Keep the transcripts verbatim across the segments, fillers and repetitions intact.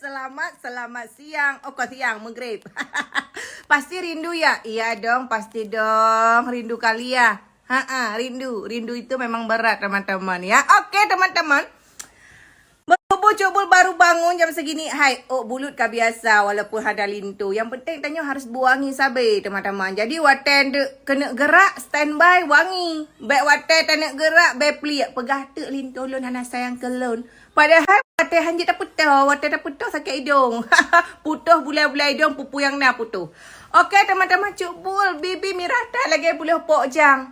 Selamat, selamat siang. Oh, kok siang, maghrib. Pasti rindu ya? Iya dong, pasti dong. Rindu kali ya? Ha, rindu. Rindu itu memang berat, teman-teman, ya. Oke, teman-teman. Berhubung Cuk Bul baru bangun jam segini, hai, ôk bulut ka biasa walaupun hana linto. Yang penting tanyoe harus beuwangi sabe, teman-teman. Jadi watèe keuneuk gerak, standby, wangi. Bèk watèe taneuk gerak, bèk pliek, peugah teuk linto lôn hana sayang keu lôn. Padahai watèe hanjeuet tapeutoh, watèe tapeutoh sakét idong. Putôh bulai-bulai idong, peue-peue nyang na putôh. Oke, teman-teman, Cuk Bul bibi mirah that lagèe buloh pok jang.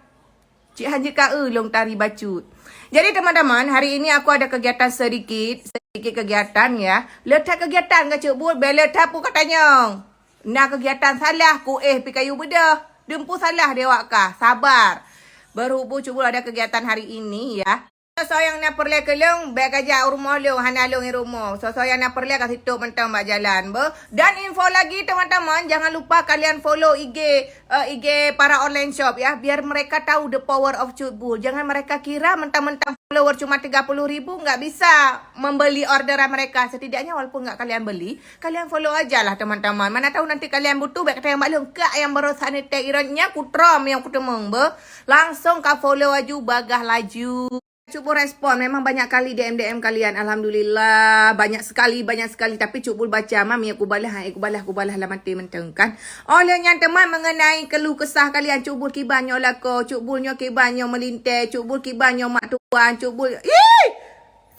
Cit hanjeuet ka eu lôn tari bacut. Jadi, teman-teman, hari ini aku ada kegiatan sedikit, sedikit kegiatan ya. Le that kegiatan ka Cuk Bul, bèk le that peue ka tanyong. Na kegiatan salah, kuéh pi kayue beudôh. Dum peue salah di awak kah, sabar. Berhubung Cuk Bul ada kegiatan hari ini ya. Soe-soe nyang na peureulèe keu lôn, bèk ka jak u rumoh lôn, hana lôn i rumoh. Soe-soe nyang na peureulèe ka sitôp mantong bak jalan, beuh. Dan info lagi, teman-teman, jangan lupa kalian follow I G, eh, I G para online shop ya, biar mereka tahu the power of Cuk Bul. Jangan mereka kira mentang-mentang follower cuma tiga puluh ribu nggak bisa membeli orderan mereka. Setidaknya walaupun nggak kalian beli, kalian follow aja lah, teman-teman. Mana tahu nanti kalian butuh, bèk ka tanyong bak lôn, kak nyang baroe sanitè irot nyan kutrom nyang kuteumeung, beuh. Langsung ka follow aju, bagah laju. Cuk Bul respon, memang banyak kali D M-D M kalian. Alhamdulillah, banyak sekali, banyak sekali. Tapi Cuk Bul baca, mami aku balah, hai, aku balah, aku balah lam até mantong kan. Oleh nyan teman, mengenai keluh kesah kalian, Cuk Bul kiban nyoe lakoe, Cuk Bul nyoe kiban nyoe meulintèe, Cuk Bul kiban nyoe mak tuan, Cuk Bul. Ih!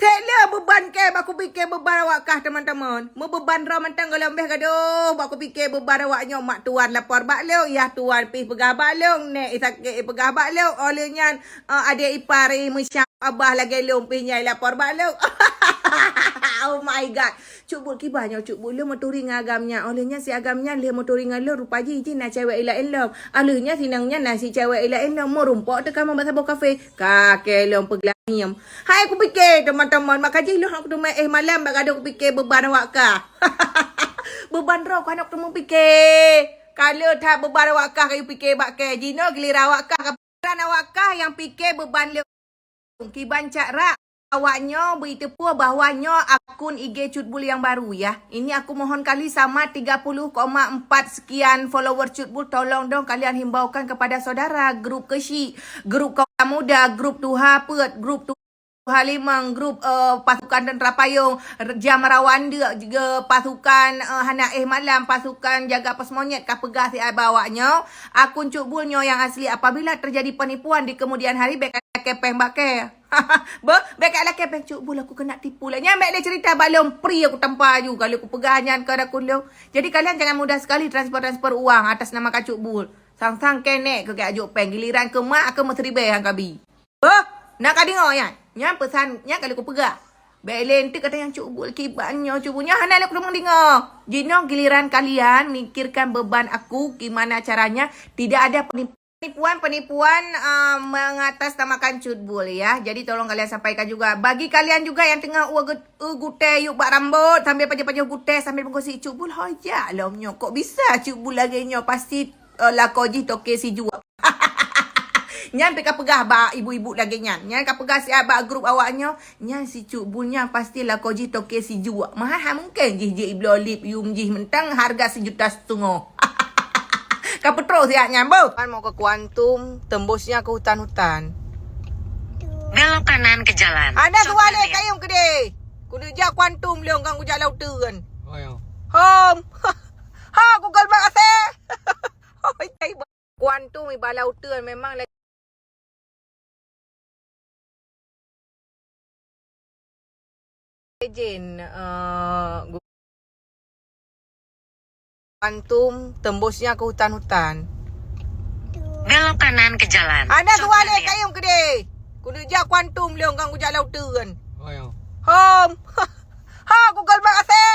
Sek le beuban kèe, bak kupike beuban awak kah, teman-teman. Meubeuban droe mantong goh lom beh gadoh, bak kupike beuban awak nyoe mak tuan lapor bak lôn, yah tuan pih peugah bak lôn, nèk sakét peugah bak lôn. Oleh nyan, eh, adek ipar i meusyang abah lagèe lôn pih nyai lapor bak lôn. Oh my God. Cuk Bul kiban nyoe, Cuk Bul lôn meuturi ngon agam nyan. Oleh nyan si agam nyan lheueh meuturi ngon lôn, rupa jih, jih na cewek i laén lom. Aleuh nyan sinong nyan na si cewek i laén lom. Meurumpok teuka bak saboh kafe. Ka kèe lôn peugeulanyiem. Hai kupike, teman-teman, maka jih lôn hana kuteumé éh malam bak gadoh kupike beuban awak kah. Beuban droe kah hana kuteumé pike. Ka le that beuban awak kah kayue pike bak kèe. Jinoe giliran awak kah, ka giliran awak kah nyang pike beuban lôn. Kiban cak rak, awak nyoe beuiteupeu bahwa nyoe akun I G Cutbul nyang baru ya. Ini aku mohon kali sama tiga puluh koma empat sekian follower Cutbul, tolong dong kalian himbaukan kepada saudara, grup keuchik, grup kaum muda, grup tuha peuet, grup tuha limong, grup, eh, pasukan tentera payong, r-, jam rawa andeuk, juga pasukan, eh, hana éh malam, pasukan jaga pos monyet, ka peugah siat bak awak nyoe, akun Cutbul nyoe nyang asli. Apabila terjadi penipuan di kemudian hari, bèk lakèe péng bak kèe. Beuh, bèk ka lakèe péng, Cutbul, aku kena tipu lé. Nyan bèk lé cerita bak lôn, pri aku tampa aju. Kalau aku peugah nyan keu akun lôn. Jadi kalian jangan mudah sekali transfer-transfer uang atas nama kah Cutbul. Sang-sang kèe nèk keu kajok péng, giliran keu mak keu meuseuribèe han kabi. Beuh, na kadeungö nyan? Nyan peusan nyan ka lheueh kupeugah. Bèk lé enteuk kata nyang Cutbul kiban nyoe, Cutbul nyoe hana lé kudeungoe. Jinoe giliran kalian mikirkan beban aku, gimana caranya tidak ada penipuan, penipuan, ah, mengatasnamakan Cutbul ya. Jadi tolong kalian sampaikan juga. Bagi kalian juga yang tengah u-, u-, gutèe yub bak rambut sambil pajoh-pajoh gutèe sambil meugosi, Cutbul ho jak lom nyoe. Kok bisa Cutbul lagèe nyoe? Pasti eh, lakoe jih toke sijuek. Nyan pih ka peugah bak ibu-ibu lagèe nyan. Nyan ka peugah siat bak grup awak nyoe, nyan si Cutbul nyan pasti lakoe jih toke sijuek. Mahai han mungken jih jeuet ibloe lip yum jih mantong harga sijuta siteungoh. Ka peutrok siat nyan, beuh. Kan mau ke Kuantum, tembusnya ke hutan-hutan. Belok kanan ke jalan. Ada dua lé kayong keudéh. Kuneuk jak Kuantum lé, kan kujak Lauteuen. Oh, ya. Hom. Ha, Google Map asèe. Hoi, tai ba-, Kuantum iba Lauteuen memang lagi jin, eh, Kuantum tembusnya ke hutan-hutan. Belok kanan ke jalan. Ada dua lé kayong keudéh. Kuneuk jak Kuantum lé, kan kujak Lauteuen. Oh, ya. Hom. Ha, Google Map asèe.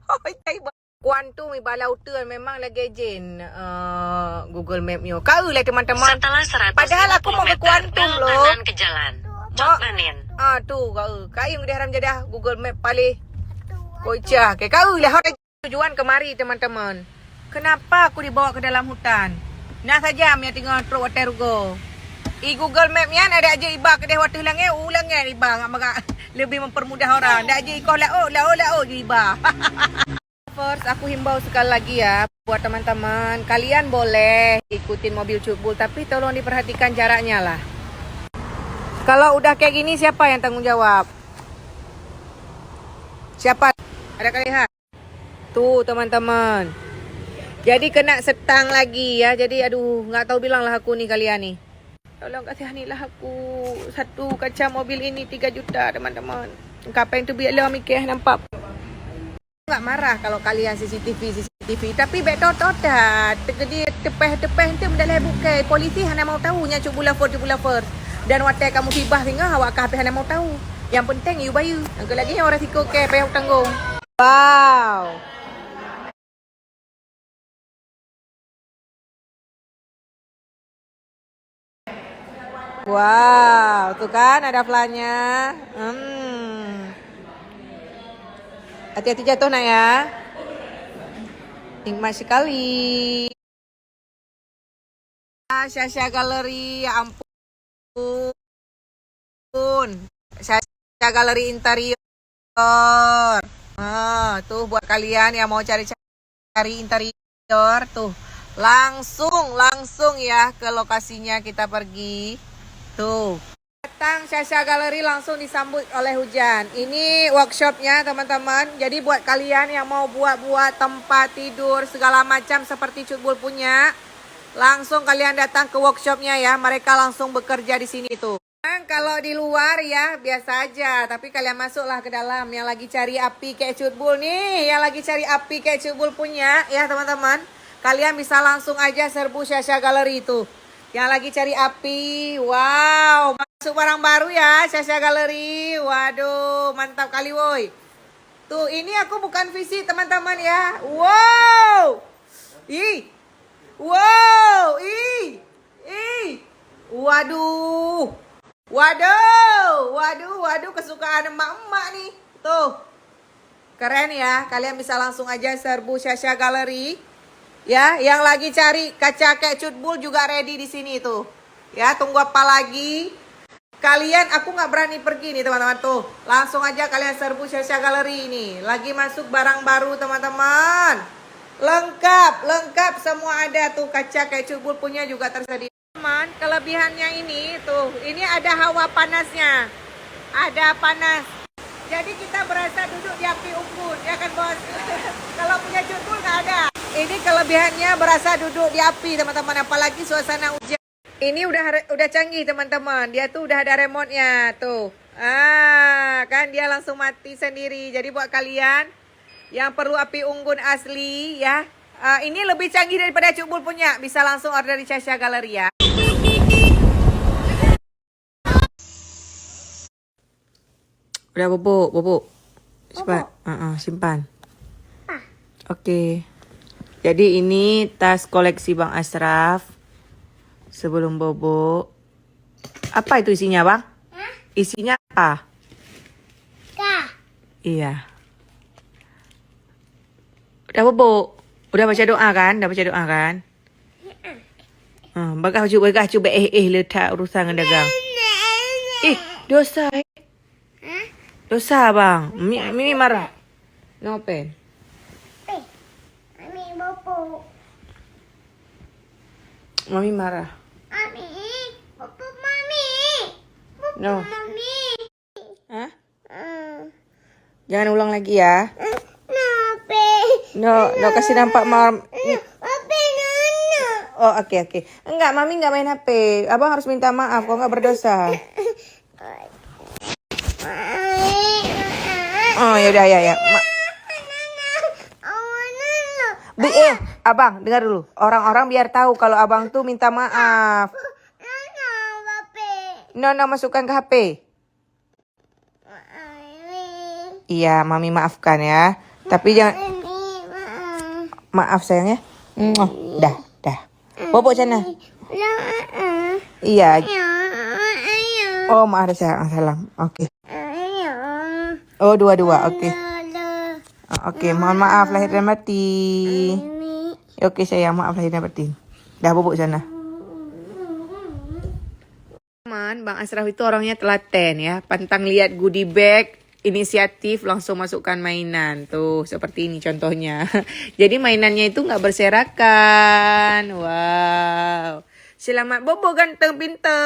Hoi, tai ba-, Kuantum iba Lauteuen memang lagèe jin, eh, Google Map nyoe. Ka eu lé teman-teman. Setelah seratus lima puluh meter, padahal aku mau ke Kuantum belok loh. Kanan ke jalan. Mak Banin. Ah, tu, ka eu. Kayong deh haram jadah Google Map paléh. Kocah. Oke, ka eu lé hot tujuan kemari, teman-teman. Kenapa aku dibawa ke dalam hutan? Nah saja, mia tinggal trok watèe rugoe. Di Google Map nyan ada aja iba keudeh watèe langèt, u langèt iba ngat maka lebih mempermudah orang. Dak aja ikoh laôt, laôt, laôt je iba. First, aku himbau sekali lagi ya, buat teman-teman, kalian boleh ikutin mobil Cutbul, tapi tolong diperhatikan jaraknya lah. Kalau udah kayak gini, siapa yang tanggung jawab? Siapa? Ada kalian lihat? Tuh, teman-teman. Jadi kena setang lagi ya. Jadi aduh, nggak tahu bilang lah aku ni kalian ni. Tolong kasihanilah aku. Satu kaca mobil ini tiga juta, teman-teman. Kapeng tu biar lom mikir nampak. Nggak marah kalau kalian C C T V, C C T V, tapi bèk thot-thot that. Teukeudi teupeh-teupeh tu meudalai bukai. Polisi hana mau tahu nyan Cutbul Lover, Cutbul Lover. Dan watèe ka musibah singoh awak kah pih hana mau tahu. Yang penting you bayeue. Nyang keu lagi nyoe resiko kèe payah tanggong. Wow. Wow, tuh kan ada flanya. Hmm. Hati-hati jatuh nak ya. Nikmat sekali. Shasha Gallery, ya ampun. Shasha Gallery Interior. Ha, tuh buat kalian yang mau cari-cari interior tuh. Langsung, langsung ya ke lokasinya kita pergi. Tuh. Datang Shasha Gallery langsung disambut oleh hujan. Ini workshopnya teman-teman. Jadi buat kalian yang mau buat-buat tempat tidur segala macam seperti Cutbul punya, langsung kalian datang ke workshopnya ya. Mereka langsung bekerja di sini tuh. Kan kalau di luar ya biasa aja, tapi kalian masuklah ke dalam. Yang lagi cari api kayak Cutbul nih, yang lagi cari api kayak Cutbul punya ya teman-teman. Kalian bisa langsung aja serbu Shasha Gallery tuh. Yang lagi cari api, wow, masuk barang baru ya, Shasha Gallery. Waduh, mantap kali woi. Tuh, ini aku bukan fisik teman-teman ya. Wow. Ih. Wow, ih. Ih. Waduh. Waduh, waduh, waduh, kesukaan emak-emak nih. Tuh. Keren ya, kalian bisa langsung aja serbu Shasha Gallery. Ya, yang lagi cari kaca kayak Cutbul juga ready di sini tuh. Ya, tunggu apa lagi? Kalian, aku nggak berani pergi nih teman-teman tuh. Langsung aja kalian serbu Shasha Gallery ini. Lagi masuk barang baru teman-teman. Lengkap, lengkap semua ada tuh. Kaca kayak Cutbul punya juga tersedia. Teman, kelebihannya ini tuh, ini ada hawa panasnya. Ada panas. Jadi kita berasa duduk di api unggun, ya kan bos? Kalau punya Cutbul nggak ada. Ini kelebihannya berasa duduk di api teman-teman, apalagi suasana hujan. Ini udah udah canggih teman-teman, dia tuh udah ada remote-nya tuh. Ah, kan dia langsung mati sendiri. Jadi buat kalian yang perlu api unggun asli ya. Ah, ini lebih canggih daripada Cutbul punya. Bisa langsung order di Shasha Gallery ya. Udah bubuk, bubuk. Cepat. Bubuk. Uh-uh, simpan. Ah. Okey. Jadi ini tas koleksi Bang Ashraf. Sebelum bubuk. Apa itu isinya, Bang? Hah? Isinya apa? Kah. Iya. Udah bubuk. Udah baca doa kan? Udah baca doa kan? Ha, bagah ju, bagah ju, eh, eh, letak urusan dengan dagang. Eh, dosa, eh. Hah? Dosa, bang. Mi, mi marah. No pen. Eh, Mami bopok. Mami marah. Mami, bopok Mami. Bopok No. Mami. Hah? Hmm. Jangan ulang lagi ya. Kenapa? No, no kasih nampak mam. Kenapa? Nana. Oh, oke, oke. Enggak, Mami enggak main H P. Abang harus minta maaf, kau enggak berdosa. Oh, ya udah, ya, ya. Ma- Bi, eh, Abang, dengar dulu. Orang-orang biar tahu kalau Abang tuh minta maaf. No, no, masukkan ke H P. Iya, Mami maafkan ya. Tapi jangan. Maaf sayang ya. Muah. Dah, dah. Bobok sana. Iya. Oh, maaf dah sayang. Salam. Oke. Oh, dua-dua. Oke. Ah, oke, mohon maaf lahir dan batin. Oke sayang, maaf lahir dan batin. Dah bobok sana. Bang Ashraf itu orangnya telaten ya. Pantang lihat goodie bag, inisiatif langsung masukkan mainan. Tuh, seperti ini contohnya. Jadi mainannya itu nggak berserakan. Wow. Selamat bobo ganteng pintar.